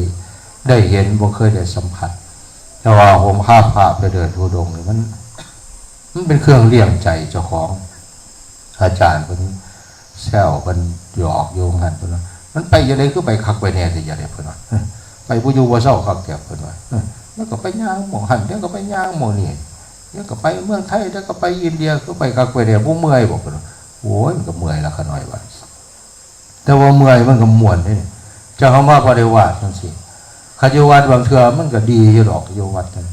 ได้เห็น บ่เคยได้สัมผัส แต่ว่าห่มผ้าพระไปเดินธุดงค์นี่มัน มันเป็นเครื่องเลี้ยงใจเจ้าของ อาจารย์เพิ่นแซวเพิ่นหยอกอยู่หั่นเพิ่นว่า มันไปจั่งใดคือไปคักไปแน่แท้ จั่งใดเพิ่นว่า ไปบ่อยู่บ่เซาคักแท้เพิ่นว่า แล้วก็ไปย่างหม่องหั่น แล้วก็ไปย่างหม่องนี่ แล้วก็ไปเมืองไทย แล้วก็ไปอินเดีย คือไปคักไปแน่ บ่เมื่อยบ่ เพิ่นว่า โอ้ย มันก็เมื่อยละขาน้อยว่า แต่ว่าเมื่อยมันก็ม่วนเด้ เจ้าเฮามาปริวาสจั่งซี้ คันอยู่วัดบางเทื่อมันก็ดีอยู่ดอก อยู่วัดนั่น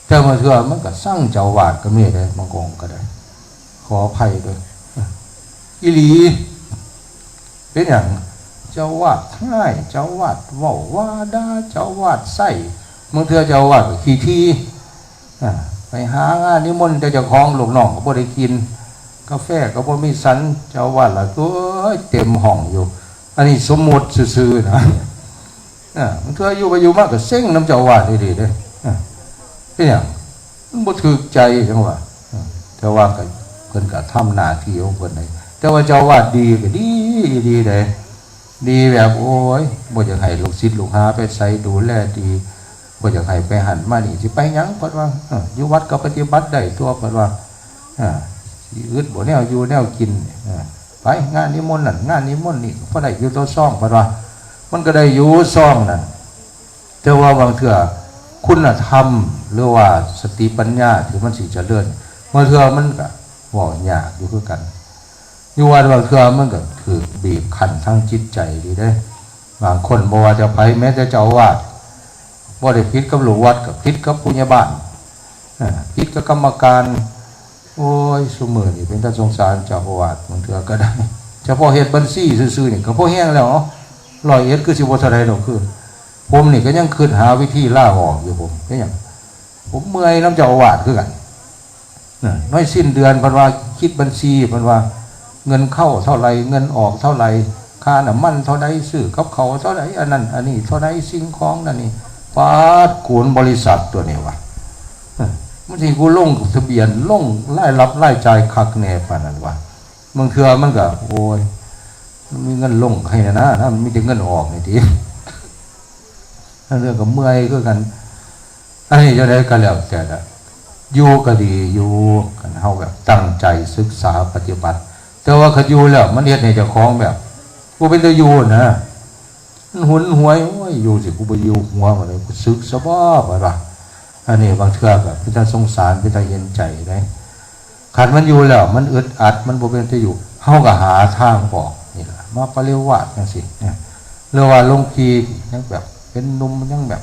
แต่บางเทื่อมันก็ซังเจ้าอาวาสก็มีเด้ บางองค์ก็ได้ ขออภัยเด้อ อีหลี เป็นหยัง เจ้าอาวาสฮ้าย เจ้าอาวาสเว้าว่าด่า เจ้าอาวาสใส่ บางเทื่อเจ้าอาวาสก็ขี้ถี่ อ่า ไปหางานนิมนต์แต่เจ้าของลูกน้องก็บ่ได้กิน กาแฟก็บ่มีฉัน เจ้าอาวาสละ โอ้ย เต็มห้องอยู่ อันนี้สมมุติซื่อๆ นะ อ่า บางเทื่ออยู่ไปอยู่มาก็เซ็งนำเจ้าอาวาสอีหลีเด้ อ่า เป็นหยัง มันบ่ถูกใจจั่งว่า อ่า แต่ว่าก็เพิ่นก็ทำหน้าที่ของเพิ่นได้ แต่ว่าเจ้าอาวาสดีก็ดี ดีเด้ ดีแบบ โอ้ย บ่อยากให้ลูกศิษย์ลูกหาไปไส ดูแลดี บ่อยากให้ไปหั่นมานี่ สิไปหยัง เพิ่นว่า เออ อยู่วัดก็ปฏิบัติได้ตั่ว เพิ่นว่า เออ สิอึดบ่แนวอยู่แนวกิน เออ ไปงานนิมนต์นั่น งานนิมนต์นี่ พอได้อยู่ต่อซอง เพิ่นว่า มันก็ได้อยู่ซองนั่น แต่ว่าบางเทื่อคุณธรรม หรือว่าสติปัญญาที่มันสิเจริญ บางเทื่อมันก็เว้ายากอยู่คือกัน อยู่วัดบางเทื่อมันก็ถูกบีบคั้นทางจิตใจดีเด้ บางคนบ่ว่าแต่ไผ แม้แต่เจ้าอาวาส บ่ได้ผิดกับลูกวัด ก็ผิดกับผู้ใหญ่บ้าน อ่า ผิดกับกรรมการ โอ้ย ซุมื้อนี่เป็นตาสงสารเจ้าอาวาส บางเทื่อก็ได้ เฉพาะเฮ็ดบัญชีซื่อๆ นี่ก็พอแฮงแล้ว เอ้า ร้อยเอ็ด คือสิบ่เท่าใดดอก คือ ผมนี่ก็ยังคิดหาวิธีลาออกอยู่ ผม เป็นหยัง ผมเมื่อยนำเจ้าอาวาสคือกัน น่ะ ในสิ้นเดือนเพิ่นว่าคิดบัญชี เพิ่นว่าเงินเข้าเท่าไหร่ เงินออกเท่าไหร่ ค่าน้ำมันเท่าใด ซื้อกับข้าวเท่าใด อันนั้นอันนี้เท่าใด สิ่งของนั่นนี่ ปาด โกนบริษัทตัวนี้วะ เอ้อ มันสิกูลงทะเบียน ลงรายรับรายจ่ายคักแน่ปานนั้นวะ บางเทื่อมันก็ โอ้ย มันมีเงินลงให้นะนะ มันมีแต่เงินออกนี่ติ นั่นเรื่องก็เมื่อยคือกัน อันนี้จั่งใดก็แล้วแต่ละ อยู่ก็ดีอยู่ คันเฮาแบบตั้งใจศึกษาปฏิบัติ แต่ว่าคันอยู่แล้วมันเฮ็ดให้เจ้าของแบบบ่เป็นตาอยู่นะ มันหนหวย โอ้ย อยู่สิ กูบ่อยู่หัวมันเลย กูสึกซะบ่ ว่าล่ะ อันนี้บางเทื่อก็เป็นตาสงสาร เป็นตาเห็นใจเด้ คันมันอยู่แล้วมันอึดอัด มันบ่เป็นตาอยู่ เฮาก็หาทางออกนี่ล่ะ มาปริวาสจั่งซี้เนี่ย หรือว่าหลวงพี่ยังแบบเป็นหนุ่ม ยังแบบ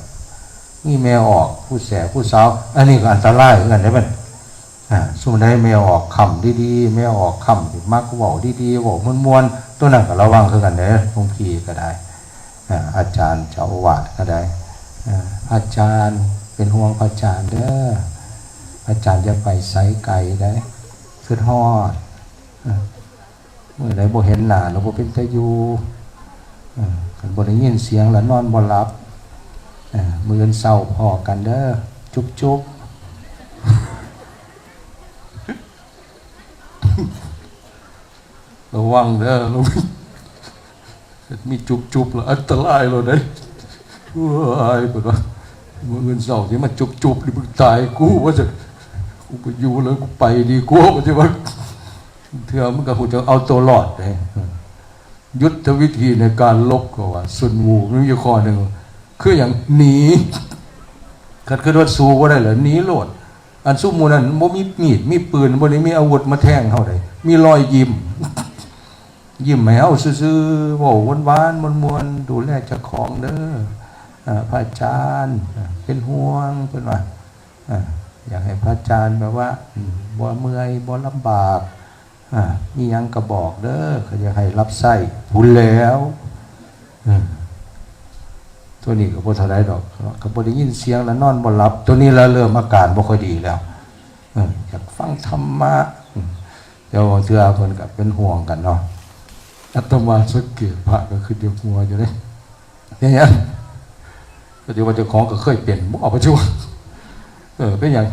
มีแม่ออก ผู้แสผู้สาว อันนี้ก็อันตรายคือกันเด้บัดนี้ อ่า ซุมใดแม่ออกค่ำดีๆ แม่ออกค่ำที่มักเว้าดีๆ เว้าม่วนๆ ตัวนั้นก็ระวังคือกันเด้อ หลวงพี่ก็ได้ อ่า อาจารย์เจ้าอาวาสก็ได้ อ่า อาจารย์เป็นห่วงพระอาจารย์เด้อ อาจารย์อย่าไปไสไกลเด้อ คิดฮอด อ่า มื้อใดบ่เห็นหน้าแล้วบ่เป็นตาอยู่ อ่า คันบ่ได้ยินเสียงแล้วนอนบ่หลับ อ่า มื้ออื่นเช้าพ้อกันเด้อ จุ๊บจุ๊บ ระวังเด้อ มีจุ๊บจุ๊บแล้วอันตรายแล้วเด้ ว้าย เพิ่นว่า มื้ออื่นเช้าสิมาจุ๊บจุ๊บนี่มึงตายกู ว่าซั่น กูไปอยู่แล้วกูไปดีกว่า ว่าซั่น เทื่อมันก็ฮู้จักเอาตัวรอดเด้ ยุทธวิธีในการรบก็ว่า ซุนวูมันมีอยู่ข้อหนึ่ง คือหยัง หนี คันคิดว่าสู้บ่ได้แล้วหนีโลด อันซุมหมู่นั้นบ่มีมีดมีปืน บ่ได้มีอาวุธมาแทงเฮาได้ มีรอยยิ้ม ยิ้มให้เฮาซื่อๆ เว้าหวานๆ ม่วนๆ ดูแลเจ้าของเด้อ อ่า พระอาจารย์ อ่า เป็นห่วง เพิ่นว่า อ่า อยากให้พระอาจารย์แบบว่า อืม บ่เมื่อย บ่ลำบาก อ่า มีหยังก็บอกเด้อ เขาอยากให้รับใช้ พู้นแหล้ว อืม ตัวนี้ก็บ่เท่าใดดอก ก็บ่ได้ยินเสียงแล้วนอนบ่หลับ ตัวนี้ละเริ่มอาการบ่ค่อยดีแล้ว อืม อยากฟังธรรมะ อืม แต่บางเทื่อเพิ่นก็เป็นห่วงกันเนาะ อาตมาสังเกตพระก็คือเดียวหัวอยู่เด้ เป็นหยัง ก็สิว่าเจ้าของก็เคยเป็น บ่เอาไปทั่ว เออ เป็นหยัง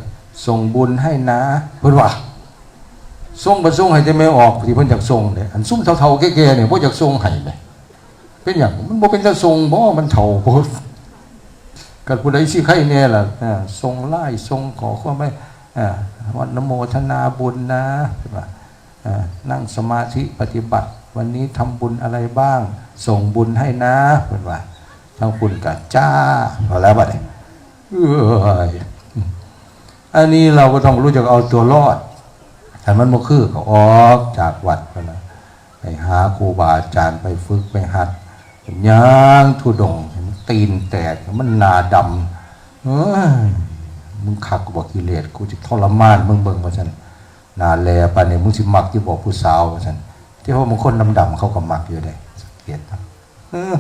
ส่งบุญให้นะ เพิ่นว่า ส่งก็ส่งให้แต่แม่ออก ที่เพิ่นอยากส่งเด้ อันซุมเฒ่าๆ แก่ๆ นี่บ่อยากส่งให้เด้ เป็นหยัง มันบ่เป็นตาส่งบ่ มันเฒ่าโพด คันผู้ใดสิใครแน่ล่ะ อ่า ส่งไลน์ ส่งข้อความไป อ่า อนุโมทนาบุญนะ เพิ่นว่า อ่า นั่งสมาธิปฏิบัติ วันนี้ทำบุญอะไรบ้าง ส่งบุญให้นะ เพิ่นว่า ทางพุ้นก็จ้า พอแล้วบัดนี้ เอ้ย อันนี้เราก็ต้องรู้จักเอาตัวรอด ถ้ามันบ่คือก็ออกจากวัดไปนะ ไปหาครูบาอาจารย์ ไปฝึก ไปหัด ย่างธุดงค์ มันตีนแตก มันหน้าดำ เอ้ย มึงคักบ่กิเลส กูจะทรมานมึงเบิ่ง ว่าซั่น หน้าแหล่ปานนี้ มึงสิมักอยู่บ่ผู้สาว ว่าซั่น ที่ว่าบางคนดำๆ เขาก็มักอยู่เด้ สังเกตนะ เออ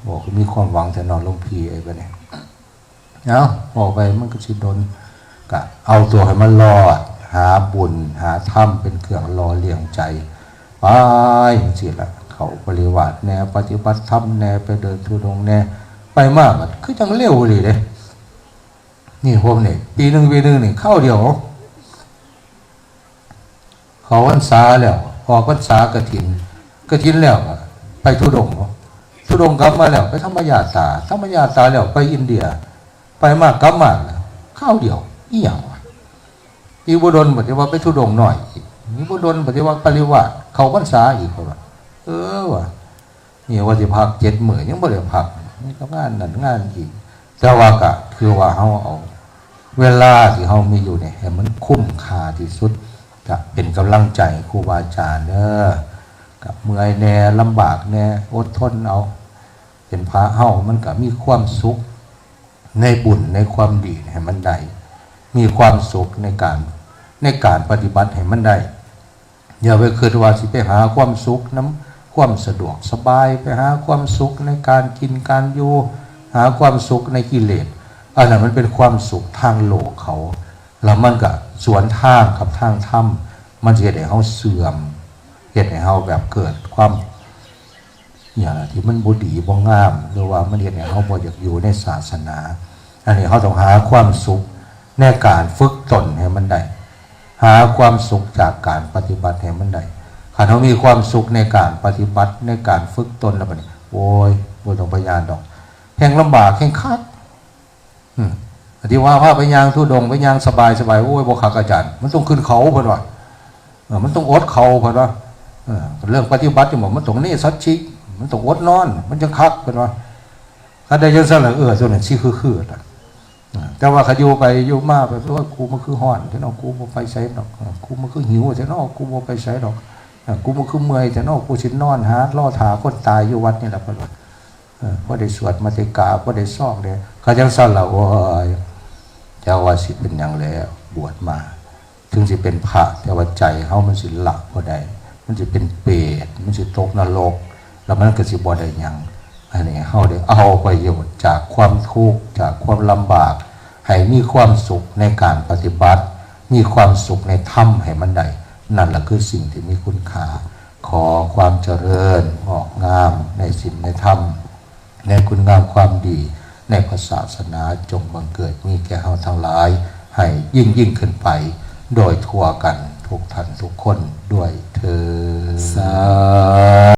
บอกมีความหวังแท้เนาะ หลวงพี่เอ้ย บัดนี้ เอา ออกไปมันก็สิโดน ก็เอาตัวให้มันรอด หาบุญ หาธรรมเป็นเครื่องหล่อเลี้ยงใจ ไปจังซี่ล่ะ เข้าปริวาสแหน่ ปฏิบัติธรรมแหน่ ไปเดินธุดงค์แหน่ ไปมาบัดคือจั่งเร็วอีหลีเด้ นี่พวกนี้ ปีหนึ่ง ปีหนึ่งนี่ คราวเดียว เข้าพรรษาแล้ว ออกพรรษากฐิน กฐินแล้วก็ไปธุดงค์ ธุดงค์กลับมาแล้ว ไปธรรมญาตรา ธรรมญาตราแล้วไปอินเดีย ไปมากลับมา คราวเดียว อีหยังวะ อีกบ่โดนบัดนี้ว่าไปธุดงค์น้อยอีก อีกบ่โดนบัดนี้ว่าปริวาส เข้าพรรษาอีก เพิ่นว่า เออว่ะ นี่ว่าสิพักเจ็ดมื้อ ยังบ่ได้พัก นี่ก็งานนั่นงานอีก แต่ว่าก็คือว่าเฮาเอาเวลาที่เฮามีอยู่เนี่ย ให้มันคุ้มค่าที่สุด ก็เป็นกำลังใจให้ครูบาอาจารย์เด้อ ก็เมื่อยแหน่ ลำบากแหน่ อดทนเอา เป็นพระเฮามันก็มีความสุขในบุญในความดีให้มันได้ มีความสุขในการ ในการปฏิบัติให้มันได้ อย่าไปคิดว่าสิไปหาความสุขนำความสะดวกสบาย ไปหาความสุขในการกินการอยู่ หาความสุขในกิเลส อันนั้นมันเป็นความสุขทางโลกเขา แล้วมันก็สวนทางกับทางธรรม มันสิเฮ็ดให้เฮาเสื่อม เฮ็ดให้เฮาแบบเกิดความ อย่างที่มันบ่ดีบ่งาม หรือว่ามันเฮ็ดให้เฮาบ่อยากอยู่ในศาสนา อันนี้เฮาต้องหาความสุขในการฝึกตนให้มันได้ หาความสุขจากการปฏิบัติให้มันได้ คันเฮามีความสุขในการปฏิบัติ ในการฝึกตนแล้วบัดนี้ โอ้ย บ่ต้องไปย่านดอก แฮ่งลำบากแฮ่งคัก อืม ที่ว่าพาไปย่างธุดงค์ ไปย่างสบายๆ โอ้ย บ่คักอาจารย์ มันต้องขึ้นเขา เพิ่นว่า เออ มันต้องอดเขา เพิ่นว่า เออ เรื่องปฏิบัตินี่บอกมันต้องเนสัชชิ มันต้องอดนอน มันจั่งคัก เพิ่นว่า คันได้จั่งซั่นล่ะ เออ ส่วนนั้นสิคือๆ นะ เออ แต่ว่าคันอยู่ไปอยู่มาไป โอ้ย กูมันคือฮ้อนแท้เนาะ กูบ่ไปไสดอก เออ กูมันคือหิวแท้เนาะ กูบ่ไปไสดอก เออ กูมันคือเมื่อยแท้เนาะ กูสินอนหารอถ่าคนตายอยู่วัดนี่ล่ะ เพิ่นว่า เออ พอได้สวดมาติกา พอได้ซองเนี่ย เขาจั่งซั่นล่ะ โอ้ย จักว่าสิเป็นหยังแล้ว บวชมา ถึงสิเป็นพระ แต่ว่าใจเฮามันสิละบ่ได้ มันสิเป็นเปรต มันสิตกนรก แล้วมันก็สิบ่ได้หยัง อันนี้เฮาได้เอาประโยชน์จากความทุกข์ จากความลำบาก ให้มีความสุขในการปฏิบัติ มีความสุขในธรรมให้มันได้ นั่นล่ะคือสิ่งที่มีคุณค่า ขอความเจริญงอกงามในศีลในธรรม ในคุณงามความดี ในพระศาสนาจงบังเกิดมีแก่เฮาทั้งหลาย ให้ยิ่งยิ่งขึ้นไป โดยทั่วกันทุกท่านทุกคนด้วยเทอญ สา